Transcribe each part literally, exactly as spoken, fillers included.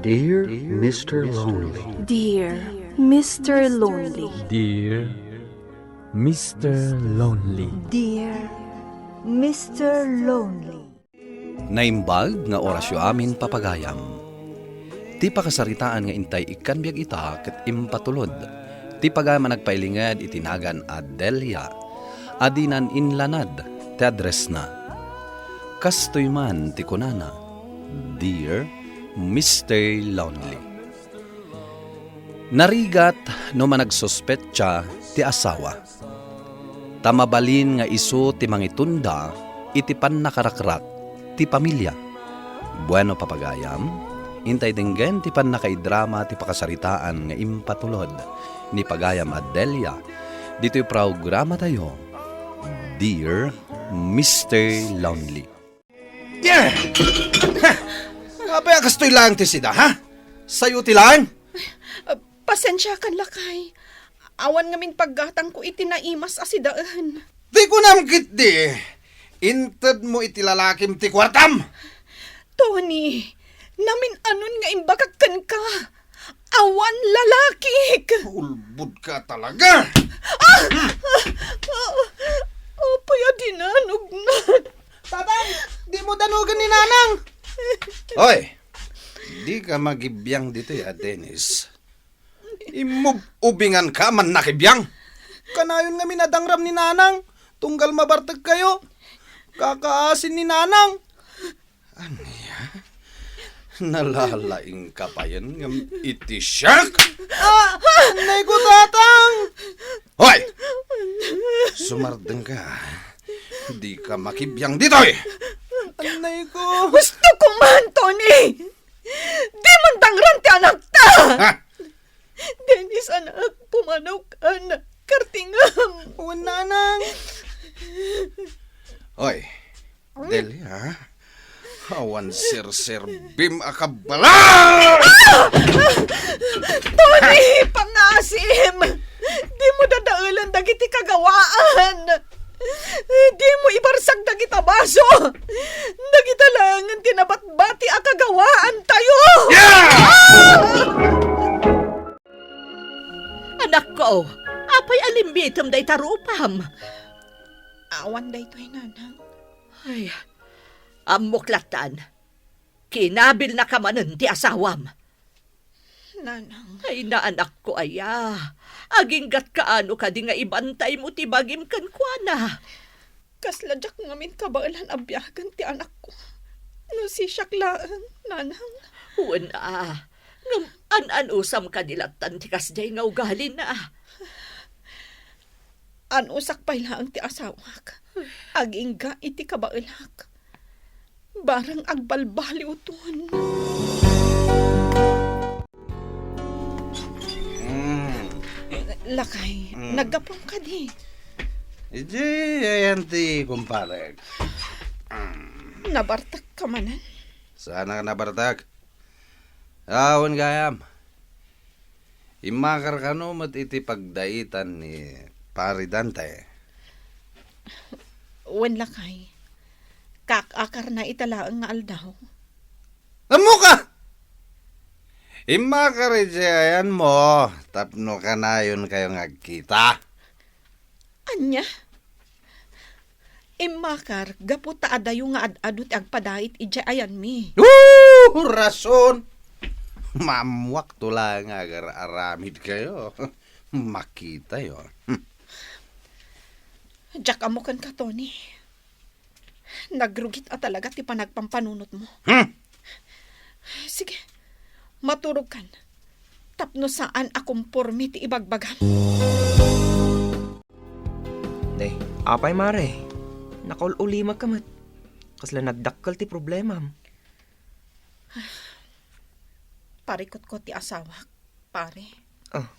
Dear Mister Lonely. Dear Mister Lonely. Dear Mister Lonely. Dear Mister Lonely. Naimbag nga orasyo amin, papagayam. Ti pakasaritaan nga intay ikkan biag ita ket impatulod ti pagayam a nagpailinged iti nagan a Delia a dinan inlanad ti addressna. Kastoy man ti kunana, "Dear Mister Lonely." Narigat no managsuspetsa ti asawa, ta mabalin nga isu ti mangitunda iti pannakarakrak ti pamilia. Bueno, papagayam, intay denggen ti pannakaidrama ti pakasaritaan nga impatulod ni pagayam a Delia ditoy programatayo, Dear Mister Lonely. Yeah! Ha! Apay a kastoy laeng ti sida, ha? Sayo ti laeng? Ah, pasensiakan, lakay. Awan ngamin paggatangko iti naimas a sidaen. Di kunam ketdi, intedmo iti lalakim ti kuartam. Tony, namin-anon nga imbagak kenka. Awan lalakik. Ulbod ka talaga. Ah! Ah! Ah! Apay a dinanognak? Tatang, dimo danogen ni Nanang. Hoy, dika makibiang ditoy a, Dennis. Imub-ubinganka a mannakibiang. Kanayon ngamin a dangram ni Nanang, tunggal mabartekkayo. Kakaasin ni Nanang. Ania? Nalalaingka payen ngem iti siak? Ah! Annayko, Tatang! Hoy! Sumardengka. Dika makibiang ditoy! Annayko! Husto ko man, Tony! Dimo dangram ti anakta! Ha? Dennis, anak, pumanawkan. Kartingam. Wen, Nanang. Hoy, Delia, awan serserbim a kabala! Ah! Tony, pangasim! Dimo dadaelen dagiti kagawaan! Dimo ibarsak dagita baso! Dagita laengen ti nabatbati a kagawaantayo! Yeah! Ah! Anakko, apay a limbitem dayta rupam? Awan daytoy, Nanang. Ay, ammok lattan. Kinabilnaka manen ti asawam. Nanang. Ay, naanakko aya. Aginggat kaano kadi nga ibantaymo ti bagim kenkuana? Kasla diak ngamin kabaelan a biagen ti anakko. No sisiak laeng, Nanang. Wen a. Ngem an-anusam kadi lattan ti kasdiay nga ugalina? Anusak pay laeng ti asawak. Agingga iti kabaelak. Barang agbalbaliwton. Mm. Lakay, mm, naggapum kadi? Idiay ayan ti kumparek. Mm. Nabartak ka manen? Saan a nabartak? Awan gayam. Immakar kano met iti pagdaitan ni Pari Dante? Wen, lakay. Kaak-akarna ita laeng nga aldaw. Ammok a! Immakar iti ayanmo tapno kanayonkayo nga agkita. Ania? Immakar gapu ta adayo nga ad-adu ti agpadait idiay ayanmi. Ooh! Rason! Maammuakto laeng nga agar-aramidkayo. Makitayo. Hmm. Diak ammo kenka, Tony. Nagrugit a talaga ti panagpampanunotmo. Hmm? Sige, maturogkan. Tapno saan a komporme ti ibagbagam. Day, apay, mare? Nakaul-ulimagka met. Kasla nagdakkel ti problemam. Parikutko ti asawak, pare. Oh,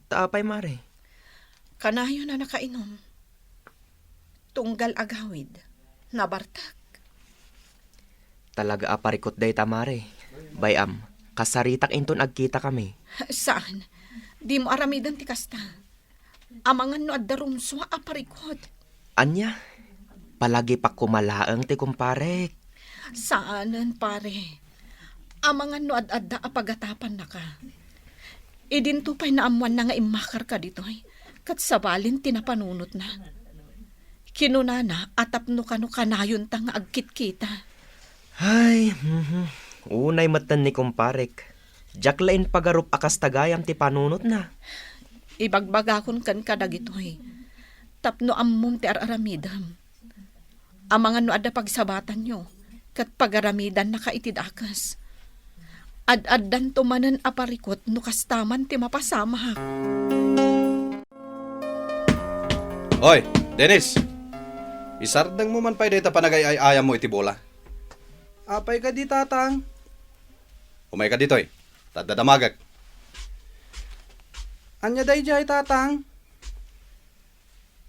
ta apay, mare? Kanayon a nakainom. Tunggal agawid, nabartak. Talaga a parikut dayta, mare. Bay-am, kasaritak inton agkitakami. Saan? Dimo aramiden ti kasta. Amangan no adda rumsua a parikut. Ania? Palagipak koma laeng ti kumparek. Saanen, pare. Amangan no ad-adda a pagatapannaka. Idinto pay naammoanna nga immakarka ditoy, ket sabalin ti napanunotna. Kinunana a tapno kano kanayonta nga agkitkita. Ay, mhm. Unay metten ni kumparek. Diak la impagarup a kasta gayam ti panunotna. Ibagbagakon kenka dagitoy, tapno ammom ti ar-aramidem. Amangan no adda pagsabatanyo, ket pagaramidannaka iti dakes. Ad-addanto manen a parikut no kasta man ti mapasamak. Oy, Dennis! Isardengmo man pay dayta panagay-ay-ayammo iti bola. Apay kadi, Tatang? Umayka ditoy. Ta adda damagek. Ania daydiay, Tatang?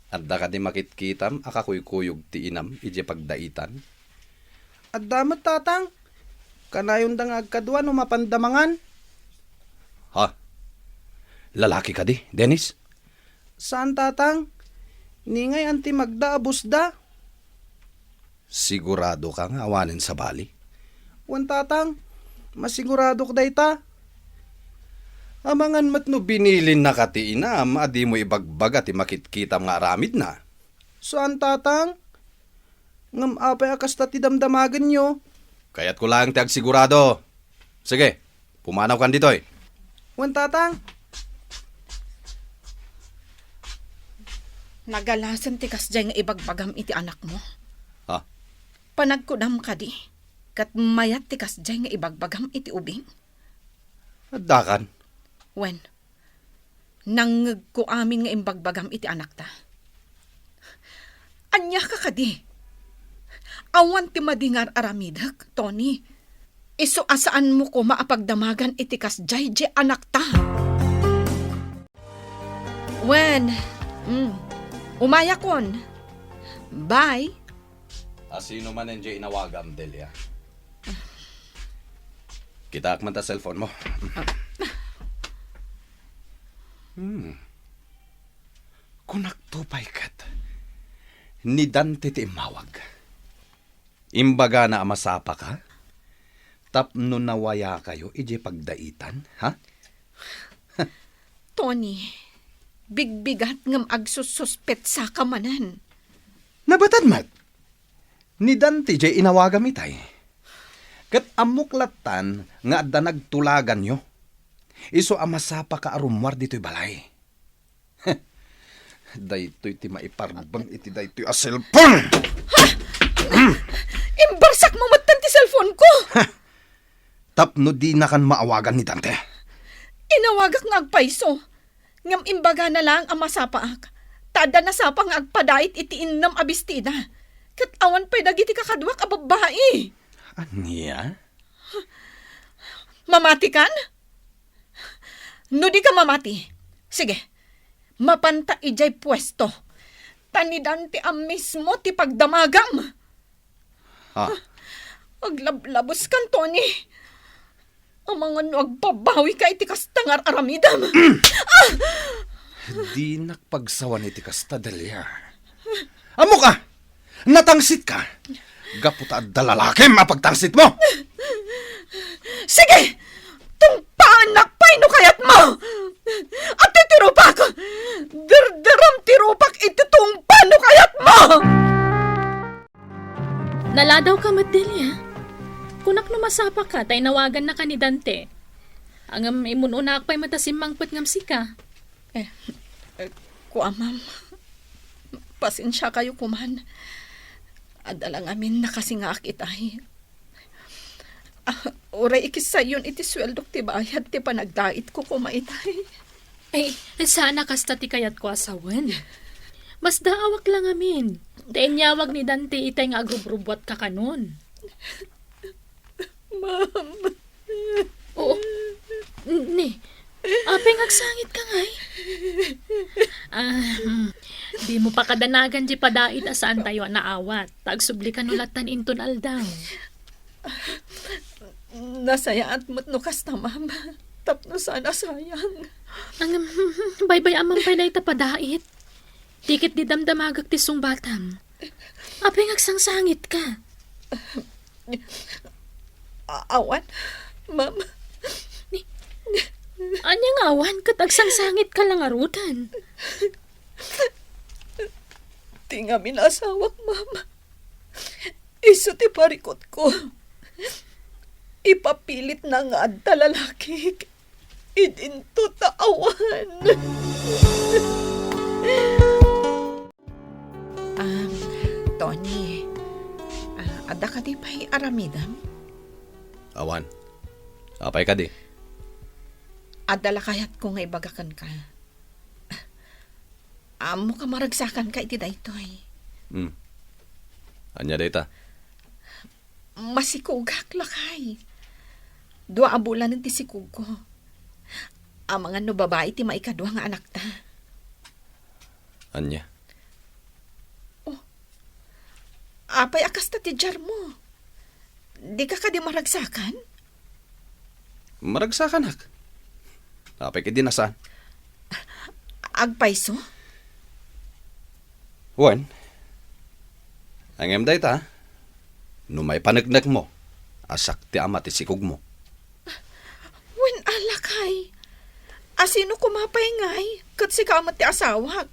Adda kadi makitkitam a kakuykuyog ti inam idiay pagdaitan? Adda met, Tatang. Kanayonda nga agkadua no mapanda mangan. Ha? Lalaki kadi, Dennis? Saan, Tatang. Ni ngay anti Magda a busda. Siguradoka nga awanen sabali? Wen, Tatang. Masiguradok dayta. Amangan met no binilinnaka ti inam a dimo ibagbaga ti makitkitam nga aramidna. Saan, Tatang? Ngem apay a kasta ti damdamagenyo? Kayatko laeng ti agsigurado. Sige, pumanawkan ditoy. Wen, Tatang. Nagalasen ti kasdiay nga ibagbagam iti anakmo. Ha? Panagkudam kadi, ket mayat ti kasdiay nga ibagbagam iti ubing? Addakan. Wen, nangngegko amin nga imbagbagam iti anakta. Ania ka kadi? Awan ti madi nga ar-aramidek, Tony. Isu a saanmo koma a pagdamagan iti kasdiay diay anakta. Wen, mm, umayakon. Bye. A sino manen diay inawagam, Delia? Kitaak man ta cellphone mo. Hmm. Kunakto pay ket, ni Dante ti immawag. Imbagana a masapaka tapno nawayakayo idiay pagdaitan, ha? Tony, bigbigat ngem agsussuspetsaka manen. Nabatad met. Ni Dante diay inawagam itay. Ket ammok lattan nga adda nagtulaganyo. Isu a masapaka a rummuar ditoy balay. Daytoy ti maiparbeng iti daytoy a cellphone! Imbarsakmo metten ti cellphone ko! Tapno dinakan maawagan ni Dante. Inawagak nga agpayso. Ngem imbagana laeng a masapaak, ta adda nasapa nga agpadait iti innem a bestida. Ket awan pay dagiti kakaduak a babbai. Ania? Mamatikan? No di ka mamati, sige, mapanta idiay puesto. Ta ni Dante a mismo ti pagdamagam. Ha? Aglablaboskan, Tony. Amangan no agbabawi ka iti kasta nga ar-aramidem. Dinak pagsawan iti kasta, Delia. Ammok a! Natangsit ka! Gapu ta adda lalakim a pagtangsit mo! Sige! Tungpaannak pay no kayat mo! At ti rupak! Derderam ti rupak iti tungpa no kayat mo! Naladaw ka met, Delia. Kunak no masapa ka, ta inawagan na ka ni Dante. Ngem imun-unaak pay met a simmangpet ngem sika. Eh, eh, kua, ma'am. Pasensia kayo kuman. Adda lang amin nakasingaak itay. Ah, uray ikissayon iti sueldok ti bayad ti panagdait ko koma itay. Ay, saan a kasta ti kayatko a sawen. Masdaawak lang amin. Ta inyawag ni Dante itay nga agrubrubuat ka kanon. Ma'am. Oo. N-, ni, apay nga agsangit ka ngay? Ah, hmm. Di mo pakadanagan di padait a saan tayo a naawat. Ta agsubli ka no latan inton aldaw. Nasayaat met no kasta, ma'am. Tapno saan a sayang. Ang, baybay-am man pay dayta padait. Ti ket di damdamagak ti sungbatam. Apay nga agsangsangit ka? A-, awan. Ma'am. Ni, ania nga awan ket agsangsangitka la ngaruden? Ti ngamin a asawak, ma'am. Isu ti parikutko. Ipapilitna nga adda lalakik. Idinto ta awan. Um, Tony, ah, adda kadi pay aramidem? Awan. Apay kadi? Adda la kayatko nga ibaga kenka. Ammok a maragsakanka iti daytoy. Hmm. Ania dayta? Masikogak, lakay. Dua a bulanen ti sikogko. Amangan no babai ti maikadua nga anakta. Ania? Oh, apay a kasta ti diarmo? Dika kadi maragsakan? Maragsakanak. Apay kadi na saan? Agpayso? Wen, ngem dayta, no maipaneknekmo, a siak ti ama ti sikogmo. Wen, a lakay, a sino koma pay ngay, ket sika met ti asawak,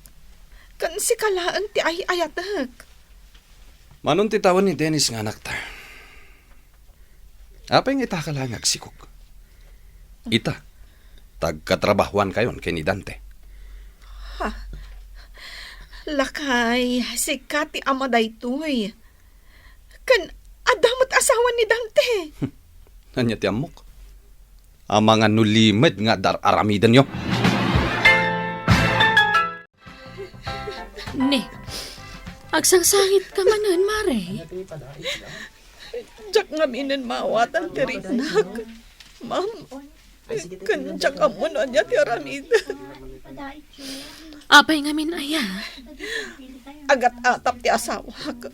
ken sika laeng ti ay-ayatek. Manon ti tawen ni Dennis nga anakta. Apay nga ita ka laeng nga agsikog? Ita, ta agkatrabahoankayon ken ni Dante. Ha? Lakay, sika ti ama daytoy. Ken adda met asawa ni Dante. Ania ti ammok? Amangan no limed nga adda ar-aramidenyo. Ne, agsangsangitka manen, Mare? Diak ngaminen maawatan ti riknak, ma'am. Ken diak ammo no ania ti aramidek. Apay ngamin aya? Agat-atap ti asawak.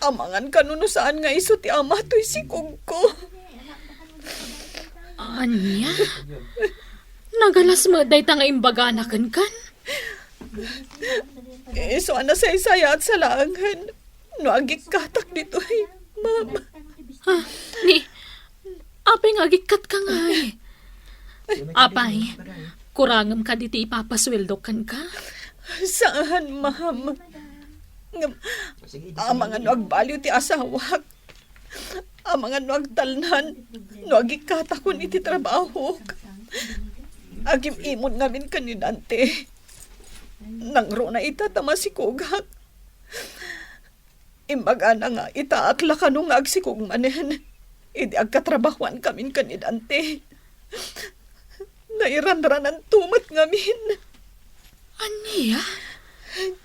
Amangan kano no saan nga isu ti ama toy sikogko. Ania? Nagalas met dayta nga imbagana kenkan? Isu a nasaysayaat sa laengen no agikkatak ditoy, ma'am. Ha? Ni, apay nga agikkatka ngay? Apay, kurangem kadi ti ipapasueldo kenka? Saan, ma'am. Ngem, amangan no agbaliw ti asawak. Amangan no agtalnan, no agikkatakon iti trabahok. Agim-imon ngamin ken ni Dante. Nangruna ita ta masikogak. Imbagana nga itaak la kano nga agsikog manen idi agkatrabahoankamin ken ni Dante. Nairanrananto met ngamin. Ania?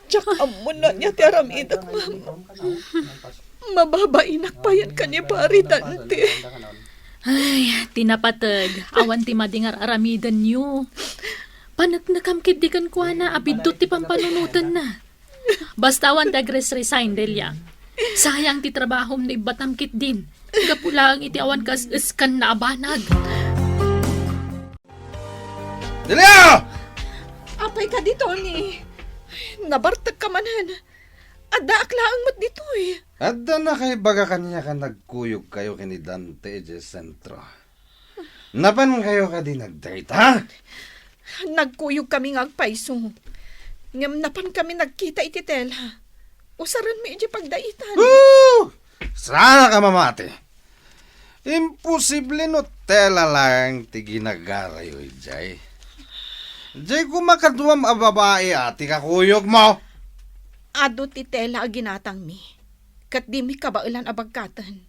Diak ammo no ania ti aramidek, ma'am. Mababainak payen ken ni Pari Dante. Ay, ti napateg, awan ti madi nga ar-aramidenyo. Paneknekam ketdi kenkuana a biddut ti pampanunotenna. Basta awan ti agres-resign, Delia. Sayang ti trabahom no ibbatam ketdin. Gapu laeng iti awan kaes-eskanna a banag. Delia! Apay kadi, Tony? Nabartekka manen. Addaak laeng met ditoy. Adda nakaibaga kaniak a nagkuyogkayo ken ni Dante idiay sentro. Napankayo kadi dagdayta? Nagkuyogkami nga agpayso. Ngem napankami nagkita iti Tela. Usarenmi idiay pagdaitan. Woo! Saanak a mamati. Imposible no Tela laeng ti ginagarayo idiay. Diay koma kaduam a babai a ti kakuyogmo. Adu ti Tela a ginatangmi, ket dimi kabaelan a bagkaten.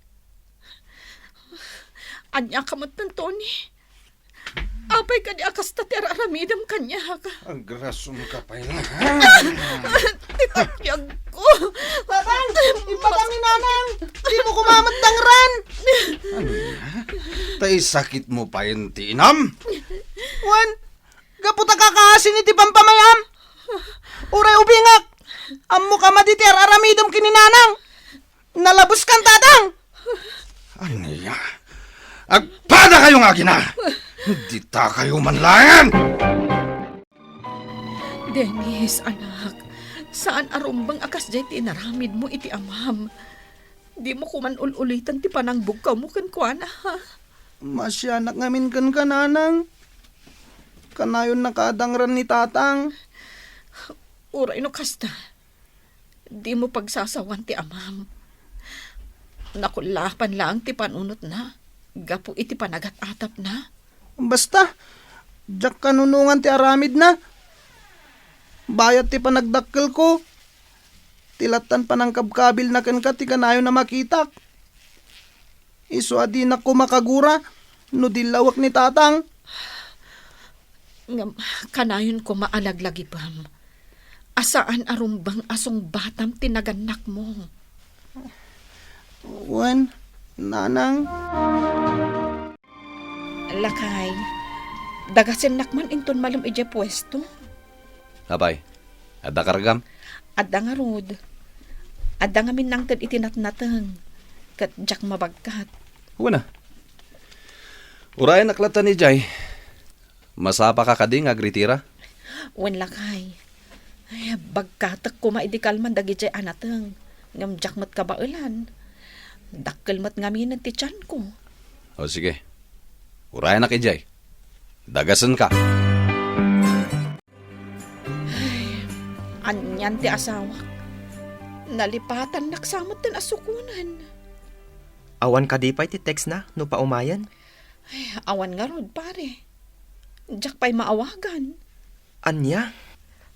Ania ka met, Tony? Apay kadi a kasta ti ar-aramidem kaniak? Agrasonka pay la. Ti takyagko. Tatang, imbagam ni Nanang. Dimo koma met dangran. Ania? Ta isakitmo payen ti inam? Wen, gapu ta kakaasin iti pampamayam. Uray ubingak. Ammoka madi ti ar-aramidem ken ni Nanang. Nalabeskan, Tatang! Ania? Agpadakayo nga agina! Ditakayo man laeng! Dennis, anak, saan a rumbeng a kasdiay ti inaramidmo iti amam. Dimo koman ul-uliten ti panangbugkawmo kenkuana, ha? Maasianak ngamin kenka, nanang. Kanayonnaka a dangran ni tatang. Uray no kasta, dimo pagsasawan ti amam. Nakullaapan laeng ti panunotna gapu iti panagat-atapna. Basta, diak kanunongan ti aramidna. Bayat ti panagdakkelko, ti lattan panangkabkabilna kenka ti kanayon a makitak. Isu a dinak koma kagura no dillawek ni tatang. Ngem kanayon koma a laglagipem a saan a rumbeng a sungbatam ti nagannakmo. Wen, nanang. Lakay, dagasennak man inton malem idiay puesto. Apay, adda kargam? Adda ngarud. Adda ngamin nangted iti natnateng, ket diak mabagkat. Wen a. Urayanak latta idiay. Masapaka kadi nga agritira? Wen, lakay. Ay, bagkatek koma idi kalman dagidiay a nateng, ngem diak met kabaelan. Dakkel met ngamin ti tianko. O, sige. Urayanak idiay. Dagasenka. Ay, anian ti asawak. Nalipatannak sa metten a sukonen. Awan kadi pay ti textna no paumayen? Ay, awan ngarud, pare. Diak pay maawagan. Ania?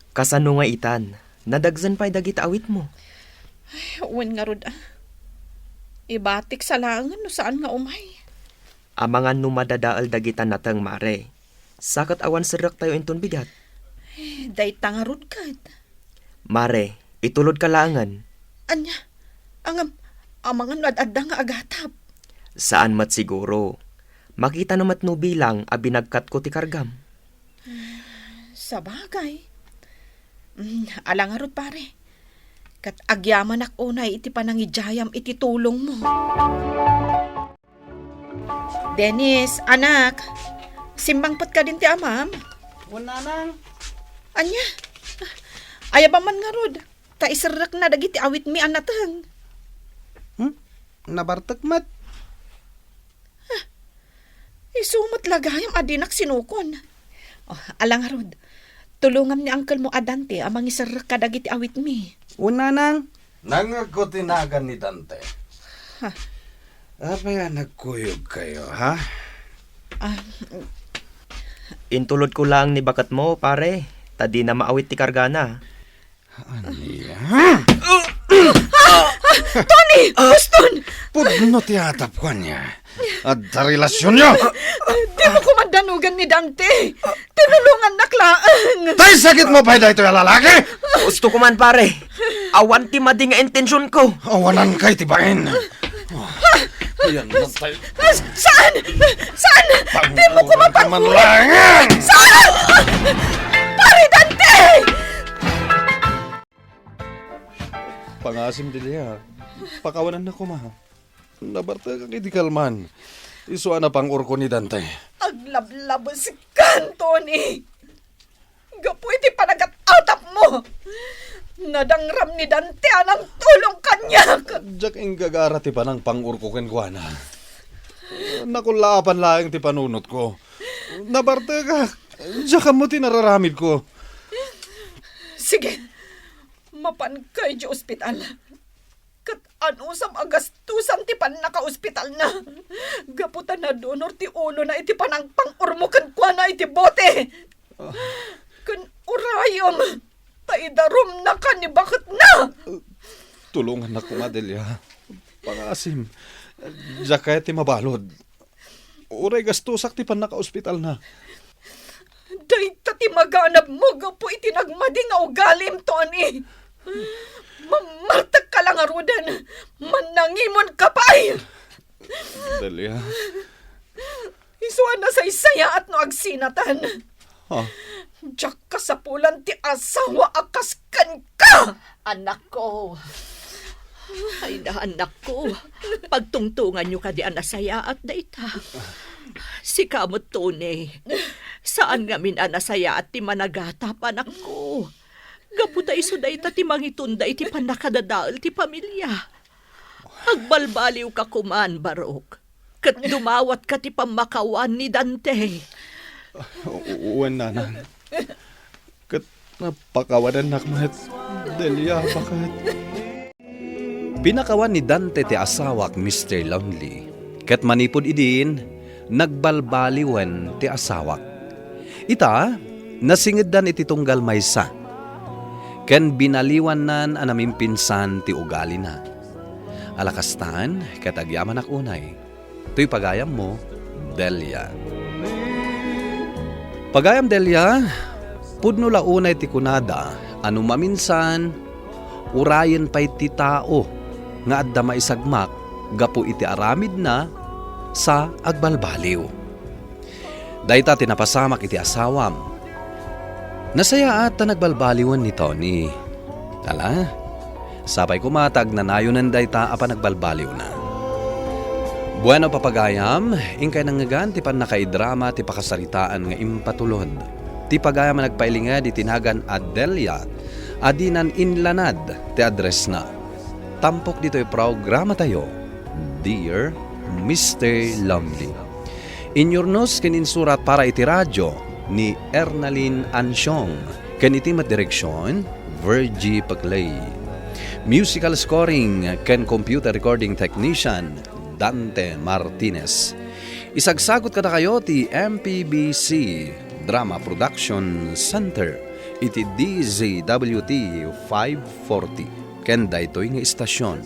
Kasano nga itan? Nadagsen pay dagiti awitmo? Ay, wen ngarud, ah. Ibatik sa laengen no saan nga umay. Amangan no madadael dagita nateng, mare. Sa ket awan serrektayo inton bigat. Ay, dayta ngarud ket. Mare, itulodka laengen. Ania? Ngem, amangan no ad-adda nga agatap. Saan met siguro. Makitano met no bilang a binagkatko ti kargam. Sabagay. Mm, ala ngarud, pare. Ket agyamanak unay iti panangidiayam iti tulongmo. Dennis, anak, simmangpet kadin ti amam? Wen, nanang. Ania? Ayaba man ngarud, ta iserrekna dagiti awitmi a nateng. Hmm? Nabartek met. Isu met la gayam a dinak sinukon. Oh, ala ngarud, tulongam ni angkelmo a Dante a mangiserrek kadagiti awitmi. Wen, nanang. Nangngegko ti nagan ni Dante. Ha? Apay a nagkuyogkayo, ha? Ah, intulodko laeng ni baketmo, pare, ta dina maawit ti kargana. Ania? Ah! Ah! Tony! Boston! Pudno ti atapko, ania? Adda relasionyo! Dimo koma danugan ni Dante. Tinulongannak laeng. Tay sakitmo pay daytoy a lalaki! Gusto ko man, pare. Awan ti madi nga intensionko. Awanan kay ti bain. Yan na tayo. Ah, saan? Saan? Dimo koma pagbulan. Saan? Pare Dante! Pangasim, Delia. Pakawanannak koma. Nabartekak idi kalman. Isu a napang-urko ni Dante. Aglablabeskan, Tony. Gapu iti panagat-atapmo, nadangram ni Dante a nangtulong kaniak. Diak inggagara ti panangpang-urko kenkuana. Nakullaapan laeng ti panunotko. Nabartekak. Diak ammo ti nararamidko. Sige, mapanka idiay ospital. Ket anusam a gastusan ti pannakaospitalna? Gapu ta nadunor ti ulona iti panangpang-urmo kenkuana iti bote. Ah. Ken urayem, ta idarumnaka ni baketna. Tulongannak koma, Delia. Pangasim. Diak kayat ti mabalud. Uray gastusak ti pannakaospitalna. Dayta ti maganabmo gapu iti nagmadi nga ugalim, Tony. Mammartekka la ngaruden. Mannangimonka pay. Delia. Isu a nasaysayaat no agsinatan. Ha? Diak kasapulan ti asawa a kas kenka! Anakko. Ay na, anakko. Pagtungtonganyo kadi a nasayaat dayta. Sika met, Tony. Saan ngamin a nasayaat ti managatap, anakko. Gapu ta isu dayta ti mangitunda iti pannakadadael ti pamilia. Agbalbaliwka koman, Barok. ket dumawatka ti pammakawan ni Dante. U-, wen, nanang. Ket napakawanennak met, Delia, baket. Pinakawan ni Dante ti asawak, Mister Lonely, ket manipud idin, nagbalbaliwen ti asawak. Ita, nasingeddan iti tunggal maysa, ken binaliwannan a namimpinsan ti ugalina. Ala kastan, ket agyamanak unay. Toy pagayammo, Delia. Pagayam Delia, pudno la unay ti kunada a no maminsan, urayen pay ti tao nga adda maisagmak gapu iti aramidna sa agbalbaliw. Dayta ti napasamak iti asawam. Nasayaat ta nagbalbaliwen ni Tony. Ala, sapay koma ta agnanayonen dayta a panagbalbaliwna. Bueno, papagayam, inkay nangngegan ti pannakaidrama ti pakasaritaan nga impatulod. Ti pagayam a nagpailinged iti nagan a Delia a dinan inlanad ti addressna. Tampok ditoy programatayo, Dear Mister Lonely. Inyurnos ken insurat para iti radyo ni Ernalyn Ansiong, ken iti met direksyon, Virgie Paclay. Musical scoring ken computer recording technician, Dante Martinez. Isagsagot kadakayo ti M P B C Drama Production Center iti D Z W T five forty ken daytoy nga istasyon.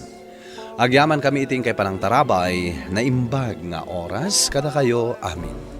Agyamankami iti inkay panangtarabay, naimbag nga oras kadakayo amin.